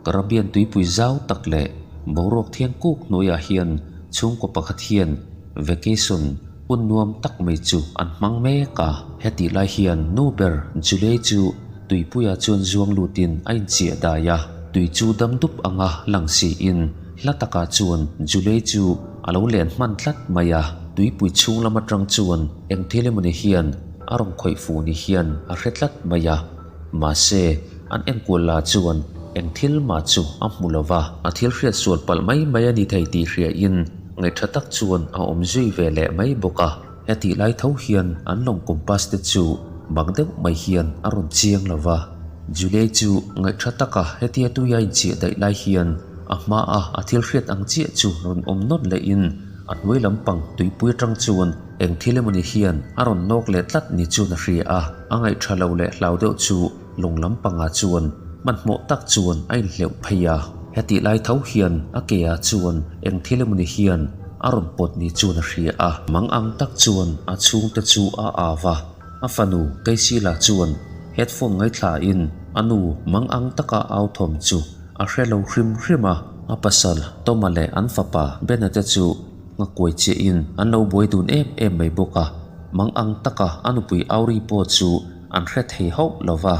Caribbean tuipui zau tak leh boruak thiang kuk hnuaiah hian chhungkaw pakhat hian vacation hun nuam tak mai chu an hmang mek a. Hetih lai hian nu ber Julie chu tuipuiah chuan zuang lutin a inchiah dai a, tui chu dam dup anga lang siin hla takah chuan Julie chu a lo len hman tlat mai a. Tuipui chhung lam atang chuan eng thil emawni hian a rawn khawih fuh ni hian a hre tlat mai a. Mahse, an enkual la chuan eng thil mah chu a hmu lo va, a thil hriat sual palh mai mai a ni thei tih hriain ngaihṭha tak chuan a awm zui ve leh mai bawk a. Hetih lai tho hian an lawng compass te chu bang deuh mai hian a rawn chiang lo va. Julie chu ngaihṭha taka hetia tuia inchiah daih lai hian a hmaa a thil hriat ang chiah chu rawn awm nawt lehin a hnuai lampang tuipui aṭang chuan Eng thil emawni hian a rawn nawk leh tlat ni chuan a hria a, a ngaihṭha lo leh hlau deuh chu lawng lampangah chuan hmanhmawh tak chuan a inhleuh phei a. Hetih lai tho hian a ke ah chuan eng thil emawni hian a rawn pawt ni chuan a hria a, mang ang tak chuan a chhungte chu a au a, a fanu Keisila chuan headphone ngaithla in a nu mang ang taka au thawm chu a hre lo hrim hrim a, a pasal Toma leh an fapa Bena te chu Nghakuai chiah in an lo buai dun em em mai bawk a, mang ang taka a nupui Auri pawh chu an hre thei hauh lo va.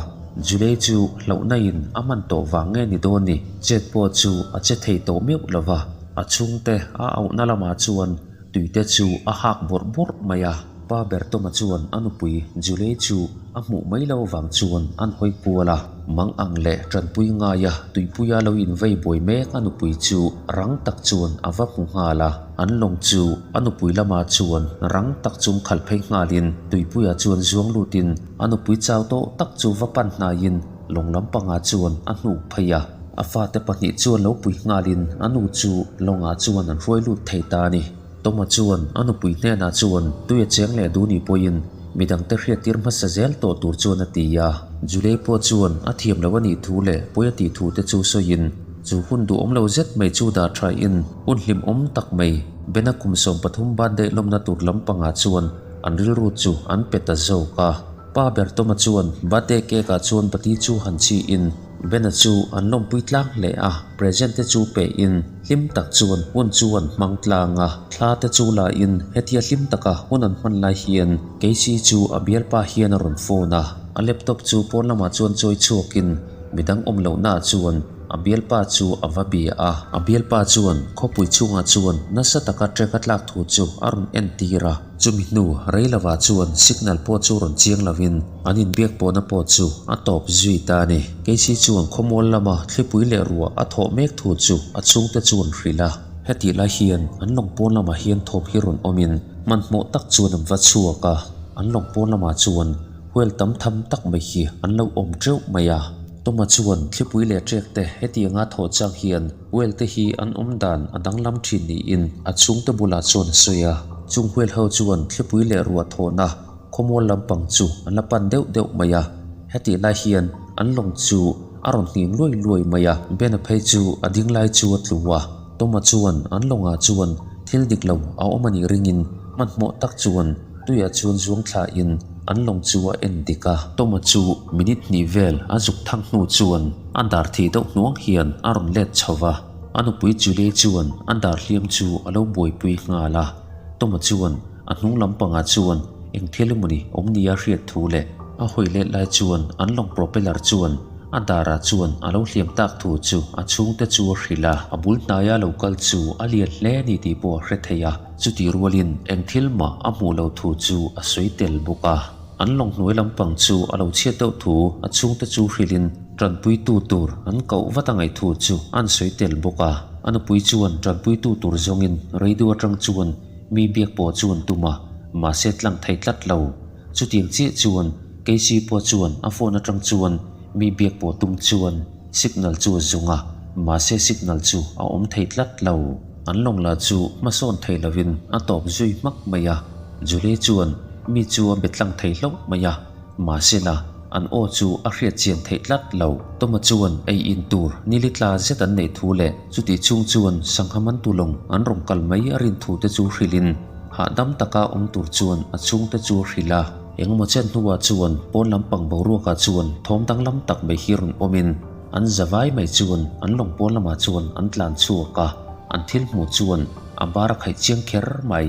Julie chu hlauhna in a hman tawh vang nge ni dawn ni, chet pawh chu a che thei tawh meuh lo va, a chhungte a auhna lamah chuan tuite chu a hak bawrh bawrh mai a. Pa Bertoma chuan a nupui Julie chu a hmuh mai lo vang chuan an hawi kual a, mang ang leh tanpui ngaia tuipuia lo invei buai mek a nupui chu rang tak chuan a va hmu nghal a. An lawng chu a nupui lamah chuan rang tak chung khalh phei nghalin tuipuia chuan zuang lutin a nupui chau tawh tak chu va pan hnaiin lawng lampangah chuan a hnuk phei a. A fate pahnih chuan lo pui nghalin a nu chu lawngah chuan an hruai lut thei ta a ni. Toma chuan a nupui hnenah chuan tui a cheng leh duh nih pawhin midangte hriattir hmasa zel tawh tur chuan a ti a. Julie pawh chuan a thiam lo a nih thu leh pawi a tih thu te chu sawiin chu hun duhawm lo zet mai chu dah thain hun hlimawm tak mai Bena kum 13 birthday lawmna tur lampangah chuan an rilru chu an pe ta zawk a. Pa ber Toma chuan birthday cake ah chuan bati chu han chhiin Bena chu an lawmpui tlang hle a, present te chu pe in hlim tak chuan hun chu an hmang tlang a, thla te chu la in hetia hlim taka hun an hman lai hian Casey chu a bialpa hian a rawn phone a, a laptop chu pawn lamah chuan chawi chhuak in midang awm loh naah chuan a bialpa chu a va bia a, a bialpa chuan khawpui chhungah chuan nasa taka trek a tlak thu chu a rawn entir a. Chumi hnu rei lovah chuan signal pawh chu rawn chiang lovin an inbiak pawhna pawh chu a tawp zui ta a ni. Casey chuan khawmual lama thlipui leh ruah a thawh mek thu chu a chhungte chuan hrilh a. Hetih lai hian an lawng pawn lamah hian thawm hi rawn awmin hmanhmawh tak chuan an va chhuak a, an lawng pawn lamah chuan whale tam tham tak mai hi an lo awm teuh mai a. Toma chuan thlipui leh ṭek te hetianga thawh chang hian Whale te hi an awm dan a danglam thin niin a chhungte bulah chuan a sawi a. Chung whale ho chuan thlipui leh ruah thawhna khawmual lampang chu an la pan deuh deuh mai a. Hetih lai hian an lawng chu a rawn hnim luai luai mai a. Bena phei chu a ding lai chu a tlu a. Toma chuan an lawngah chuan thil dik lo a awm a nih ringin hmanhmawh tak chuan tuiah chuan zuang thlain an lawng chu a en dik a. Toma chu minute hnih vel a zuk thang hnu chuan A dar thih deuh hnuang hian a rawn let chho va, a nupui Julie chuan a dar hliam chu a lo buaipui nghal a. Toma chuan a hnung lampangah chuan eng thil emawni awm nia hriat thu leh a hawi let lai chuan an lawng propeller chuan a darah chuan a lo hliam tak thu chu a chhungte chu a hrilh a. A bul hnaia lo kal chu a lian hle a ni tih pawh a hre thei a, chutih rualin eng thil mah a hmuh lo thu chu a sawi tel bawk a. An lawng hnuai lampang chu a lo chhiat deuh thu a chhungte chu hrilhin tanpuitu tur an koh vat a ngaih thu chu an sawi tel bawk a. A nupui chuan tanpuitu tur zawngin radio atang chuan mi biak pawh chu an tum a, mahse tlang thei tlat lo. Chutiang chiah chuan Casey pawh chuan a phone atang chuan mi biak pawh tum chuan signal chu a zawng a, mahse signal chu a awm thei tlat lo. An lawng lah chu hmasawn thei lovin a tawp zui hmak mai a. Julie chuan mi chu a be tlang thei hlauh mai a, mahsela an aw chu a hriat chian theih tlat lo. Toma chuan ei in tur nili tla zet an neih thu leh chutih chhung chuan sangha man tu lawng an rawn kal mai a rin thu te chu hrilhin hahdam taka awm tur chuan a chhungte chu a hrilh a. Engemaw chen hnuah chuan pawn lampang boruakah chuan thawm danglam tak mai hi rawn awmin. An zavai mai chuan an lawng pawn lamah chuan an tlan chhuak a, an thil hmuh chuan a bar a khaih chiang kher mai.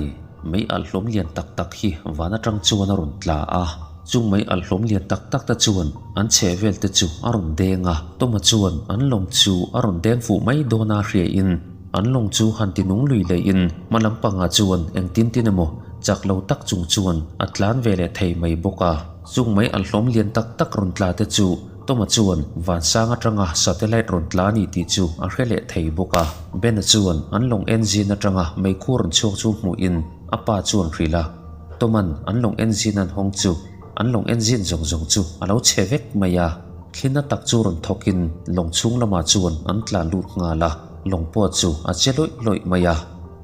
Mei alh hlawm lian tak tak hi van atang chuan a rawn tla a, chung mei alh hlawm lian tak tak te chuan an chheh vel te chu a rawn deng a. Tawma chuan an lawng chu a rawn deng fuh mai dawn a hriain an lawng chu han ti nung lui leiin hma lampangah chuan engtin tin emaw chak lo tak chung chuan a tlan ve leh thei mai bawk a. Chung mei alh hlawm lian tak tak rawn tla te chu Tawma chuan vansang atanga satellite rawn tla a ni tih chu a hre leh thei bawk a. Bena chuan an lawng engine atanga meikhu rawn chhuak chu hmuhin a pa chuan hrilh a. Tawma'n an lawng engine an hawng chu an lawng engine zawng zawng chu a lo chhe vek mai a. Thlina tak chu rawn thawkin lawng chhung lamah chuan an tlan lut nghal a, lawng pawh chu a che lawih lawih mai a.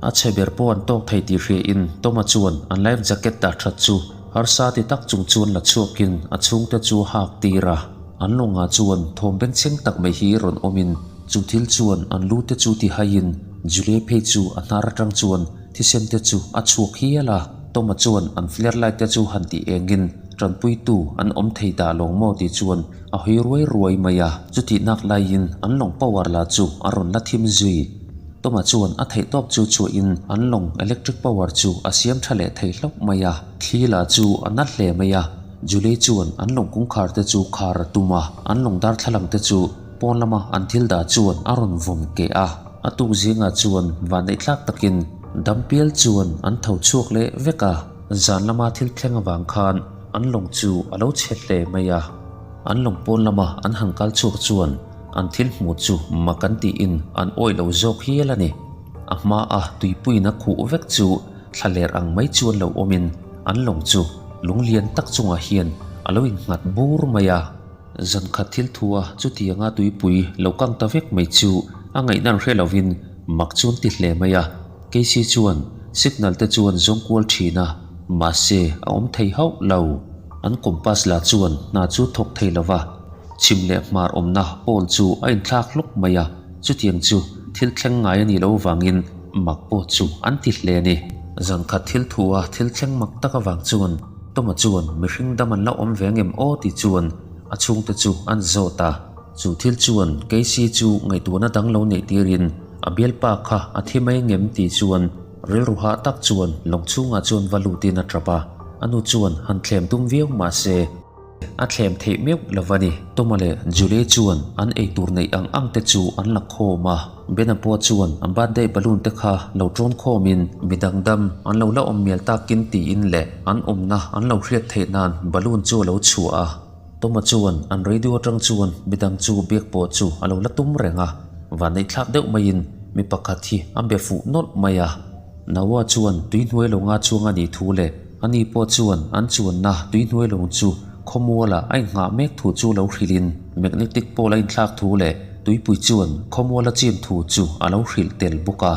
A chhe ber pawh an tawk thei tih hriain Tawma chuan an life jacket dah that chu Harsa ti tak chung chuan la chhuakin a chhungte chu a hak tir a, an lawngah chuan thawm bengchheng tak mai hi rawn awmin chu thil chuan an lu te chu ti haiin Julie phei chu a hnar atang chuan thisen te chu a chhuak hial a, Toma chuan an flare light te chu han ti engin tanpuitu an awm thei dah lawng maw tih chuan a hawi ruai ruai mai a, chutih nak laiin an lawng power lah chu a rawn la thim zui. Toma chuan a theihtawp chu chhuahin an lawng electric power chu a siam tha leh thei hlauh mai a, thli lah chu a na hle mai a. Julie chuan an lawng kawngkhar te chu khar a tum a, an lawng darthlalang te chu pawn lama an thil dah chuan a rawn vawm keh a. A tuk zingah chuan vanneih thlak takin dampial chuan an tho chhuak leh vek a, zan lama thil thleng avang khan an lawng chu a lo chhe hle mai a. An lawng pawn lama an han kal chhuak chuan An thil hmuh chu mak an tiin an awih lo zawk hial a ni. A hmaa tuipuiin a khuh vek chu thlaler ang mai chuan lo awmin an lawng chu lung lian tak chungah hian a lo innghat bur mai a. Zan khat thil thua chutianga tuipui lo kang ta vek mai chu a ngaihna an hre lovin mak chu an ti hle mai a. Casey chuan signal te chuan zawng kual thin a, mahse a awm thei hauh lo. An compass lah chuan hna chu thawk thei lo va. Chhim leh hmar awmna pole chu a inthlak hlawk mai a, chutiang chu thil thleng ngai a nih loh vangin mak pawh chu an ti hle a ni. Zan khat thil thu a thil thleng mak tak avang chuan Toma chuan mihring dam an la awm ve ngem aw tih chuan a chhungte chu an zawt a. Chu thil chuan Casey chu ngaihtuahna dang lo neih tirin a bialpa kha a thi mai ngem tih chuan rilru hah tak chuan lawng chhungah chuan va lutin a tap a, a nu chuan han thlem tum viau mahse, A thlem theih meuh lo va ni. Toma leh Julie chuan an eitur neih ang ang te chu an la khawm a. Bena pawh chuan a birthday balloon te kha lo ṭawn khawmin mi dangdam an lo la awm mial takin tiin leh an awmna an lo hriat theih nan balloon chu a lo chhuah a. Toma chuan an radio aṭang chuan midang chu biak pawh chu a lo la tum reng a. Vanneihthlak deuh maiin mi pakhat hi a be fuh nawlh mai a. Noah chuan tuihnuai lo nga chuang a nih thu leh ani pawh chuan an chuanna tuihnuai lawng chu khawmualah a inghah mek thu chu lo hrilhin magnetic pole a inthlak thu leh tuipui chuan khawmual a chim thu chu a lo hrilh tel bawk a.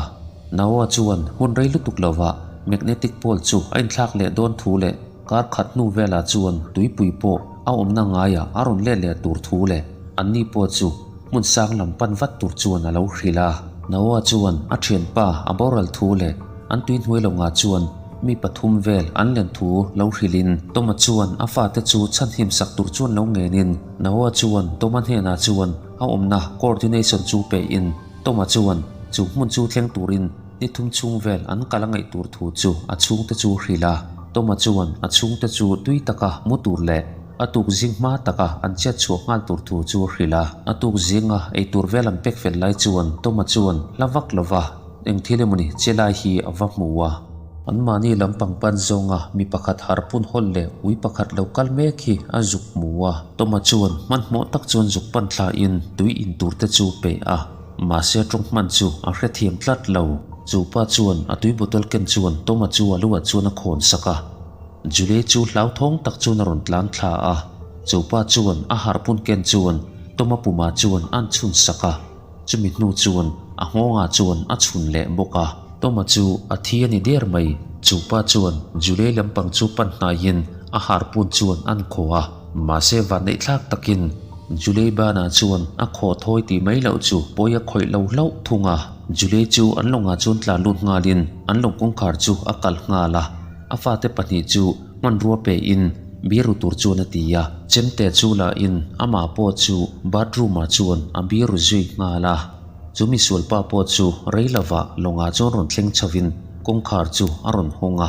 Noah chuan hun rei lutuk lovah magnetic pole chu a inthlak leh dawn thu leh kar khat hnu velah chuan tuipui pawh a awmna ngaiah a rawn let leh tur thu leh anni pawh chu Hmun sang lam pan vat tur chuan a lo hrilh a. Noah chuan a thianpa a boral thu leh an tui hnuai lo ngah chuan mi pathum vel an len thu lo hrilhin Toma chuan a fate chu chhanhim sak tur chuan lo ngenin Noah chuan Toma hnenah chuan a awmna coordination chu pehin Toma chuan chu hmun chu thleng turin ni thum chhung vel an kal a ngaih tur thu chu a chhungte chu hrilh a. Toma chuan a chhungte chu tui taka mu tur leh A tuk zing hma taka an chet chhuah nghal tur thu chu a hrilh a. A tuk zinga eitur vel an pek fel lai chuan Toma chuan hla vak lova eng thil emawni che lai hi a va hmu a. Anmahni lampang pan zawnga mi pakhat harpun hawlh leh ui pakhat lo kal mek hi a zuk hmu a. Toma chuan hmanhmawh tak chuan zuk pan thlain tui in tur te chu pe a. Mahse tawng hman chu a hrethiam tlat lo. Chu pa chuan a tui bottle ken chuan Toma chu a luah chuan a khawn sak a. Julie chu hlauthawng tak chuan a rawn tlan thla a, chupa chuan a harpun ken chuan Toma puma chuan a'n chhun sak a, chumi hnu chuan a nghawngah chuan a chhun leh bawk a. Toma chu a thi a ni der mai, chupa chuan Julie lampang chu pan hnaiin a harpun chuan a'n khaw a, mahse vanneih thlak takin Julie banah chuan a khaw thawi tih mai loh chu pawi a khawih lo hlauh thung a. Julie chu an lawngah chuan tlan lut nghalin an lawng kawngkhar chu a kalh nghal a. A fate pahnih chu hmanrua pe in Biru tur chuan a ti a. Chemte chu la in amah pawh chu bathroom ah chuan a biru zui nghal a. Chu misual pa pawh chu rei lovah lawngah chuan rawn thleng chho in kawngkhar chu a rawn hawng a.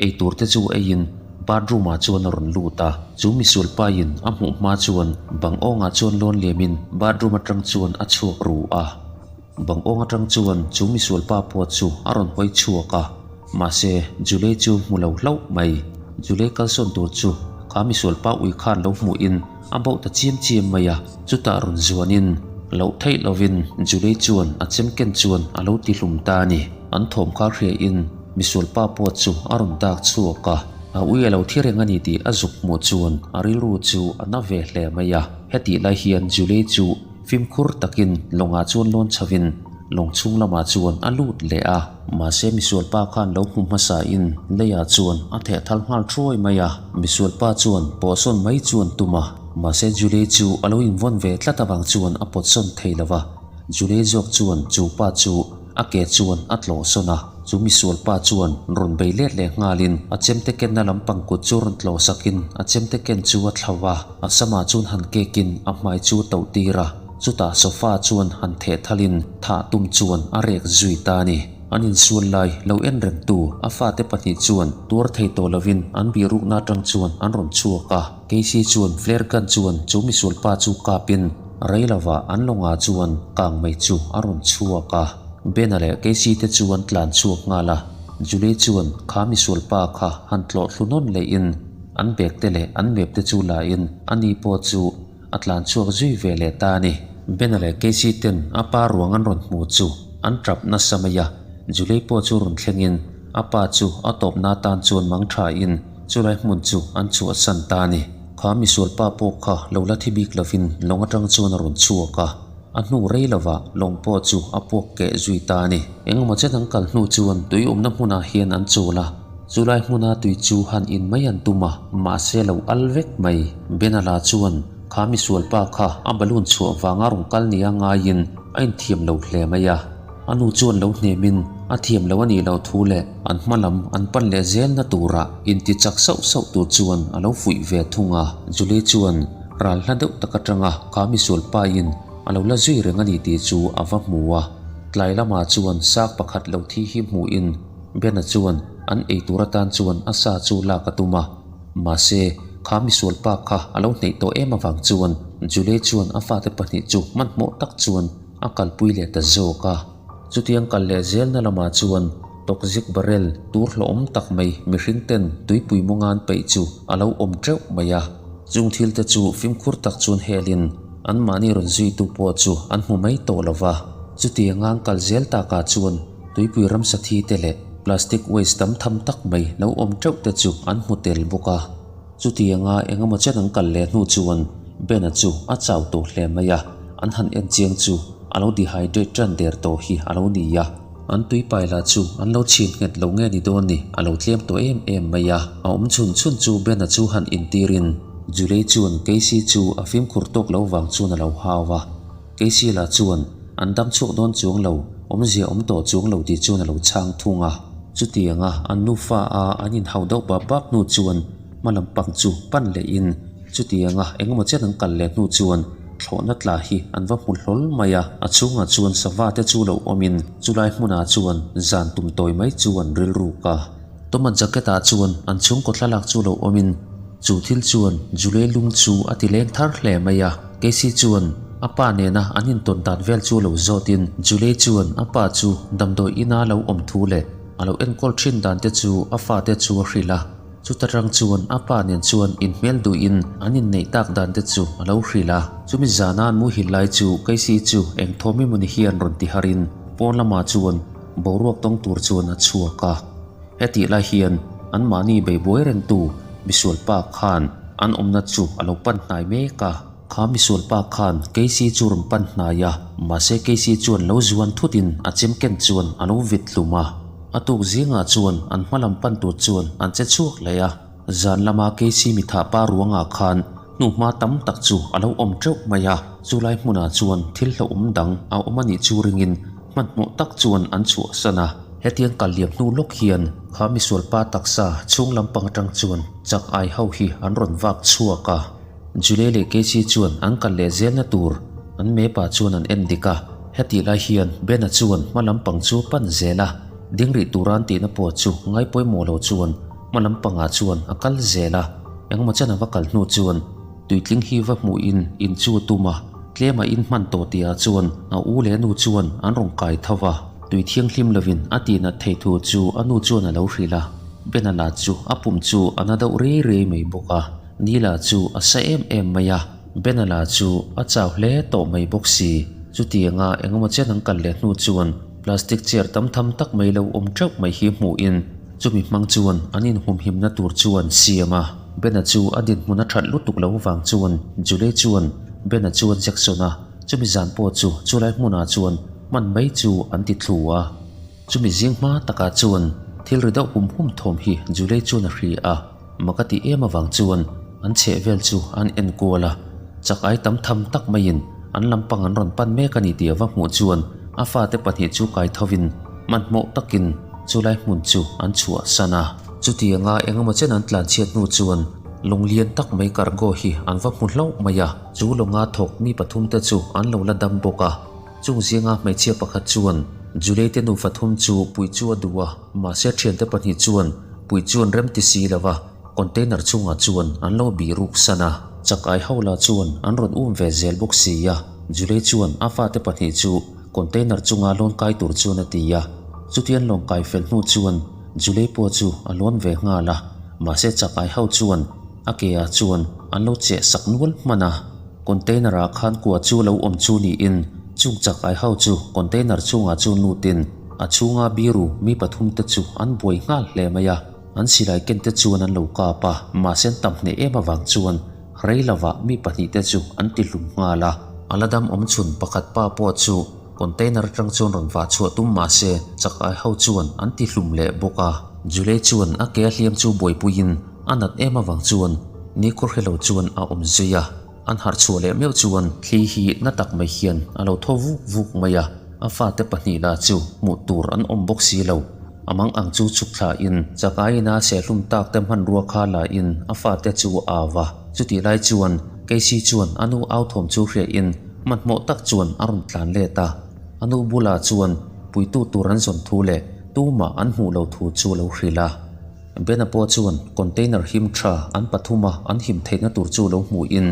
Eitur te chu ei in bathroom ah chuan a rawn lut a. Chu misual pa in a hmuh hma chuan bang awngah chuan lawn liam in bathroom atang chuan a chhuak ru a. Bang awng atang chuan chu misual pa pawh chu a rawn hawi chhuak a. Mahse, Julie chu hmu lo hlauh mai. Julie kalsawn tur chu kha misual pa ui khan lo hmuhin a bauh ta chiam chiam mai a. Chutah rawn zuanin loh theih lovin Julie chuan a chem ken chuan a lo ti hlum ta a ni. An thawm kha hriain misual pa pawh chu a rawn dak chhuak a. A ui a lo thi reng a ni tih a zuk hmuh chuan a rilru chu a na ve hle mai a. Hetih lai hian Julie chu Fimkhur takin lawngah chuan lawn chhovin lawng chhung lamah chuan a lut leh a. Mahse misualpa khan lo hmu hmasain leiah chuan a theh thal nghal thuai mai a. Misualpa chuan pawhsawn mai chuan tum a, mahse Julie chu a lo invawn ve tlat avang chuan a pawtsawn thei lo va. Julie zawk chuan chu pa chu A ke chuan a tlawh sawn a, chu misualpa chuan rawn bei let leh nghalin a chemte kenna lampang kut chu rawn tlawh sakin a chemte ken chu a thlauh a, a samah chuan han kekin a hmai chu a toh tir a, chutah sofa chuan han theh thalin thah tum chuan a rek zui ta a ni. An insual lai lo en rengtu a fate pahnih chuan tuar thei tawh lovin an bihrukna atang chuan an rawn chhuak a, Casey chuan flare gun chuan chu misualpa chu kapin Rei lovah an lawngah chuan kang mai chu a rawn chhuak a. Bena leh Casey te chu an tlan chhuak nghal a. Julie chuan kha misual pa kha han tlawh thlu nawn lehin an bag te leh an map te chu la in ani pawh chu a tlan chhuak zui ve leh ta a ni. Bena leh Casey ten a pa ruang an rawn hmu chu an tap nasa mai a. Julie pawh chu rawn thlengin a pa chu a tawpna atan chuan mang tha in chulai hmun chu an chhuahsan ta a ni. Kha misual pa pawh kha lo la thi bik lovin lawng atang chuan a rawn chhuak a, a hnu rei lovah lawng pawh chu a puak keh zui ta a ni. Engemaw chen an kal hnu chuan tui awmna hmunah hian an chawl a, chulai hmuna tui chu han in mai an tum a, mahse lo al vek mai. Benala chuan kha misual pa kha a balloon chhuah vanga rawn kal nia ngaiin a inthiam lo hle mai a. A nu chuan lo hnemin a thiam lo a nih loh thu leh an hma lam an pan leh zelna turah inti chak sauh sauh tur chuan a lo fuih ve thung a. Julie chuan ral hla deuh tak atanga kha misual pain a lo la zui reng a ni tih chu a va hmu a. Tlai lamah chuan sak pakhat lo thi hi hmuhin Bena chuan an ei tur atan chuan a sa chu lak a tum a. Mahse, kha misual pa kha a lo hneih tawh em avang chuan Julie chuan a fate pahnih chu hmanhmawh tak chuan a kalpui leh ta zawk a. Chutiang kal leh zelna lamah chuan toxic barrel tur hlawhawm tak mai mihring ten tuipui mawngan peih chu a lo awm teuh mai a. Chung thil te chu fimkhur tak chuan helin anmahni rawn zuitu pawh chu an hmu mai tawh lo va. Chutianga an kal zel takah chuan tuipui ramsa thi te leh plastic waste tam tham tak mai lo awm teuh te chu an hmu tel bawk a. Chutianga engemaw chen an kal leh hnu chuan Ben-a chu a chau tawh hle mai a, an han en chiang chu a lo dehydrate tan der tawh hi a lo ni a. An tuipai lah chu an lo chhin nghet lo nge ni dawn ni, a lo tlem tawh em em mai a. A awm chhun chhun chu Ben-a chu han intirin Julie chuan Casey chu a fimkhur tawk lo vang chuan a lo hau a. Casey lah chuan an dam chhuak dawn chuang lo, awmzia awm tawh chuang lo tih chuan a lo chhang thung a. Chutianga an nufa a an inhau deuh bap bap hnu chuan hma lam pang chu pan lehin chutianga engemaw chen an kal leh hnu chuan thlawhna tla hi an va hmu hlawl mai a. A chhungah chuan sava te chu lo awmin chulai hmunah chuan zan tum tawi mai chu an rilruk a. Toma jacket ah chuan an chhungkaw thlalak chu lo awmin chu thil chuan Julie lung chu a ti leng thar hle mai a. Casey chuan a pa nena an intawn dan vel chu lo zawtin Julie chuan a pa chu damdawi ina lo awm thu leh a lo enkawl thin dan te chu a fate chu a hrilh a. Chuta tang chuan a pa nen chuan inhmel duhin an inneih tak dan te chu a lo hrilh a. Chumi zana an muhil lai chu Casey chu eng thawm emawni hian rawn ti harin pawn lamah chuan Boruak tawng tur chuan a chhuak a, hetih lai hian anmahni beibuai rengtu misual pa khan an awmna chu a lo pan hnai mek a. Kha misual pa khan Casey chu rawn pan hnai a, mahse Casey chuan lo zuan thutin a chem ken chuan a lo vit hlum a. A tuk zingah chuan an hma lam pan tur chuan an che chhuak leh a. Zan lama Casey mithah pa ruangah khan hnuhma tam tak chu a lo awm teuh mai a, chulai hmunah chuan thil hlauhawm dang a awm a nih chu ringin hmanhmawh tak chuan an chhuahsan a. Hetiang kal liam hnu lawk hian kha misual pa taksa chhung lampang atang chuan chak ai ho hi an rawn vak chhuak a. Julie leh Casey chuan an kal leh zelna tur an mepa chuan an en dik a. Hetih lai hian Ben-a chuan hma lampang chu pan zel a, ding rih tura an tihna pawh chu ngai pawimawh lo chuan hma lampangah chuan a kal zel a. Engemaw chen a va kal hnu chuan tuitling hi va hmuhin in chu a tum a, tlema in hman tawh tihah chuan a u leh a nu chuan an rawn kai tho va. Tui thianghlim lovin a tihnat thei thu chu a nu chuan a lo hrilh a, Ben-a lah chu a pum chu a na deuh riai riai mai bawk a. Nila chu a sa em em mai a, Bena lah chu a chau hle tawh mai bawk si. Chutianga engemaw chen an kal leh hnu chuan plastic chair tam tham tak mai lo awm teuh mai hi hmuhin chumi hmang chuan an inhumhimna tur chuan siam a. Bena chu a dinhmun a that lutuk lo vang chuan Julie chuan Bena chuan Jackson-a chumi zan pawh chu chulai hmunah chuan hman mai chu an ti thlu a. Chumi zing hma takah chuan thil ri deuh hum hum thawm hi Julie chuan a hria a. Mak a tih em avang chuan an chheh vel chu an en kual a, chak ai tam tham tak maiin an lampang an rawn pan mek a ni tih a va hmuh chuan a fate pahnih chu kai thovin hmanhmawh takin chulai hmun chu an chhuahsan a. Chutianga engemaw chen an tlanchhiat hnu chuan lung lian tak mai cargo hi an va hmu hlauh mai a, chu lawnga thawk mi pathumte chu an lo la dam bawk a. Chung zinga hmeichhia pakhat chuan Julie te nufa thum chu puih chu a duh a, mahse thiante pahnih chuan puih chu an rem ti si lo va, container chungah chuan an lo bih ruk san a. Chak ai ho lah chuan an rawn um ve zel bawk si a, Julie chuan a fate pahnih chu container chunga lawn kai tur chuan a ti a. Chutian lawng kai fel hnu chuan Julie pawh chu a lawn ve nghal a, mahse chak ai ho chuan a ke ah chuan an lo cheh sak nual hman a. Container ah khan kua chu lo awm chu niin chung chak ai ho chu container chungah chu lutin a chhunga biru mi pathum te chu an buai nghal hle mai a, an silai ken te chuan an lo kap a, mahse an tam hneh em avang chuan rei lovah mi pahnih te chu an ti hlum nghal a. A la dam awm chhun pakhat pa pawh chu container atang chuan rawn vah chhuah tum mahse chak ai ho chuan an ti hlum leh bawk a. Julie chuan a ke a hliam chu buaipuiin A nat em avang chuan nikhua hrelo chuan a awm zui a, an harh chhuah leh meuh chuan thli hi na tak mai hian a lo thaw vuk vuk mai a, a fate pahnih lah chu hmuh tur an awm bawk si lo. A mang ang chu chhuk thla in chakai ina sehlum tak te hmanrua kha la in a fate chu a au va, chutih lai chuan Casey chuan a nu au thawm chu hriah in hmanhmawh tak chuan a rawn tlan let a, a nu bulah chuan puitu tur an zawn thu leh tumah an hmuh lo thu chu a lo hrilh a. Bena pawh chuan container him tha an pathuma an him theihna tur chu lo hmuhin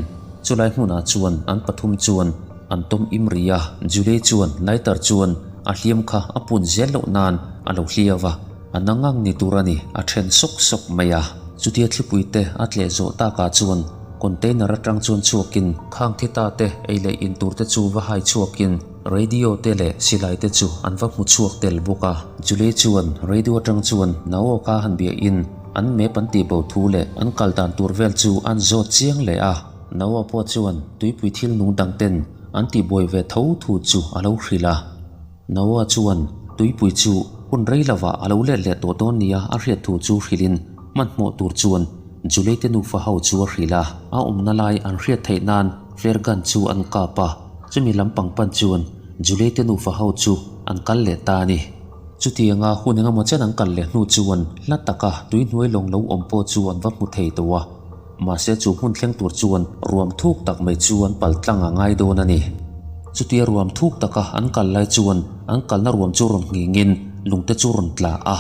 chulai hmunah chuan an pathum chuan an tawm im ri a. Julie chuan lighter chuan a hliam kha a pun zel loh nan a lo hliau a, a na ngang ni tur a ni, a then sawk sawk mai a. Chutia thlipui te a tleh zawh takah chuan container atang chuan chhuakin khang thi ta te ei leh in tur te chu va hai chhuakin Radio te leh silai te chu an va hmu chhuak tel bawk a. Julie chuan radio atang chuan Naoka han biahin an map an tih bo thu leh an kal dan tur vel chu an zawt chiang leh a. Naoa pawh chuan tuipui thil nung dang ten an tih buai ve tho thu chu a lo hrilh a. Naoa chuan tuipui chu hun rei lovah a lo let leh tawh dawn nia a hriat thu chu hrilhin hmanhmawh tur chuan Julie te nufa ho chu a hrilh a. A awmna lai an hriat theih nan flare gun chu an kap a. Chumi lampang pan chuan Julie te nufa ho chu an kal leh ta a ni. Chutianga hun engemaw chen an kal leh hnu chuan hla taka tui hnuai lawng lo awm pawh chu an va hmu thei tawh a. Mahse chu hmun thleng tur chuan ruam thuk tak mai chu an pal tlang a ngai dawn a ni. Chutia ruam thuk taka an kal lai chuan an kalna ruam chu rawn nghingin lungte chu rawn tla a.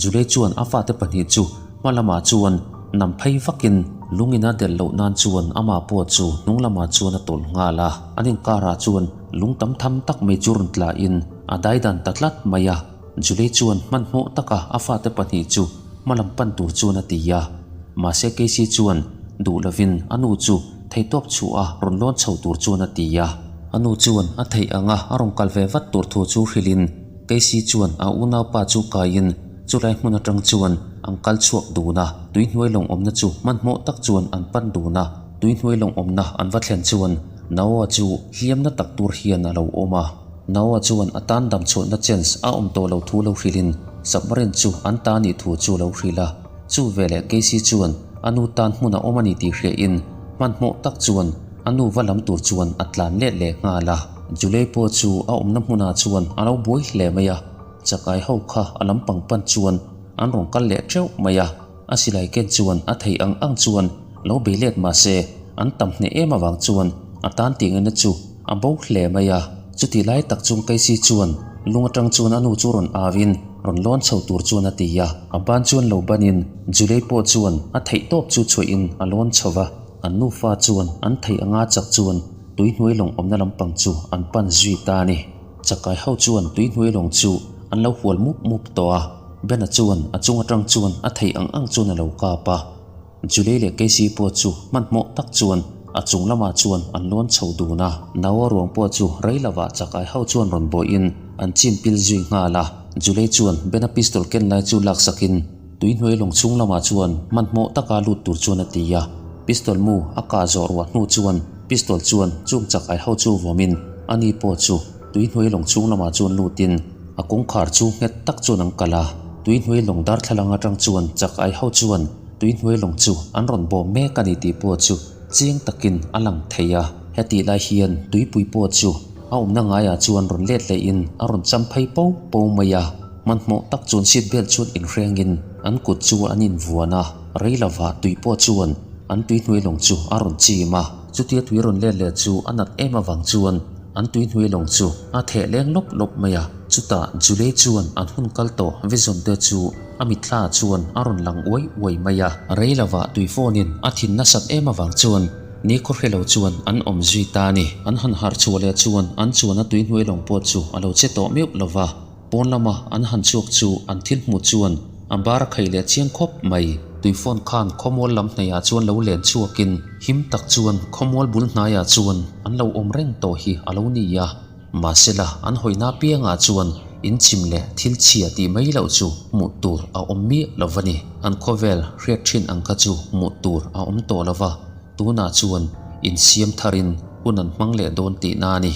Julie chuan a fate pahnih chu hma lamah chuan nam phei vakin lung ina delh loh nan chuan amah pawh chu hnung lamah chuan a tawlh nghal a. An inkarah chuan lung tam tham tak mai chu rawn tlahin a daidan ta tlat mai a. Julie chuan hmanhmawh taka a fate pahnih chu hma lam pan tur chuan a ti a. Mahse Casey chuan duh lovin a nu chu theitawp chhuah a rawn lawn chho tur chuan a ti a. A nu chuan a theih anga a rawn kal ve vat tur thu chu hrilhin Casey chuan a unaupa chu kaiin chulai hmun atang chuan an kal chhuak dun a, tui hnuai lawng awmna chu hmanhmawh tak chuan an pan dun a, tui hnuai lawng awmna an va thlen chuan Noah chu hliamna tak tur hian a lo awm a. Noah chuan a tan dam chhuahna chance a awm tawh lo thu lo hrilhin submarine chu an ta nih thu chu lo hrilh a, chu veleh Casey chuan a nu tan hmun a awm a ni tih hriain hmanhmawh tak chuan a nu va lam tur chuan a tlan let leh nghal a. Julie pawh chu a awmna hmunah chuan a lo buai hle mai a. Chakai ho kha a lampang pan chuan an rawn kal leh teuh mai a, a silai ken chuan a theih ang ang chuan lo bei let mah se an tam hneh em avang chuan a tan tih ngaihna chu a bo hle mai a. Chutih lai tak chung Casey chuan lung atang chuan a nu chu rawn au in rawn lawn chho tur chuan a ti a, a ban chuan lo ban in Julie pawh chuan a theih tawp chu chhuah in a lawn chho va, an nufa chuan an theih anga chak chuan tuihnuai lawng awmna lampang chu an pan zui ta a ni. Chakai ho chuan tuihnuai lawng chu an lo hual mup mup tawh a, Bena chuan a chung atang chuan a theih ang ang chuan a lo kap a. Julie leh Casey pawh chu hmanhmawh tak chuan a chung lamah chuan an lawn chho dun a. Naua ruang pawh chu rei lovah chakai ho chuan rawn bawihin an chim pil zui nghal a. Julie chuan Bena pistol ken lai chu laksakin tuihnuai lawng chhung lamah chuan hmanhmawh taka lut tur chuan a ti a. Pistol mu a kah zawh ruah hnu chuan pistol chuan chung chakai ho chu vawmin ani pawh chu tuihnuai lawng chhung lamah chuan lutin a kawngkhar chu nghet tak chuan an kalh a. Tuihnuai lawng darthlalang atang chuan chakai ho chuan tuihnuai lawng chu an rawn bawm mek a ni tih pawh chu chiang takin a lang thei a. Hetih lai hian tuipui pawh chu a awmna ngaiah chuan rawn let lehin a rawn cham phei po po mai a. Hmanhmawh tak chuan seat belt chuan inhrengin an kut chu an invuan a, rei lovah tui pawh chuan an tuihnuai lawng chu a rawn chim a. Chutia tui rawn let leh chu a nat em avang chuan an tuihnuai lawng chu a theh leng lawp lawp mai a. Chutah Julie chuan an hun kal tawh vision te chu a mitthla chuan a rawn lang uai uai mai a. Rei lovah tui phone in a thin nasat em avang chuan nikhaw hre lo chuan an awm zui ta a ni. An han harh chhuah leh chuan an chuan a tuihnuai lawng pawh chu a lo che tawh meuh lova. Pawn lama an han chhuak chu an thil hmuh chuan a bar a khaih leh chiang khawp mai. Tuifawn khan khawmual lam hnaihah chuan lo len chhuakin him tak chuan khawmual bul hnaiah chuan an lo awm reng tawh hi a lo ni a. Mahsela an hawina piangah chuan inchim leh thil chhia tih mai loh chu hmuh tur a awm miah lo va ni. An khawvel hriat thin ang kha chu hmuh tur a awm tawh lo va, tunah chuan insiam tharin hun an hmang leh dawn tihna a ni.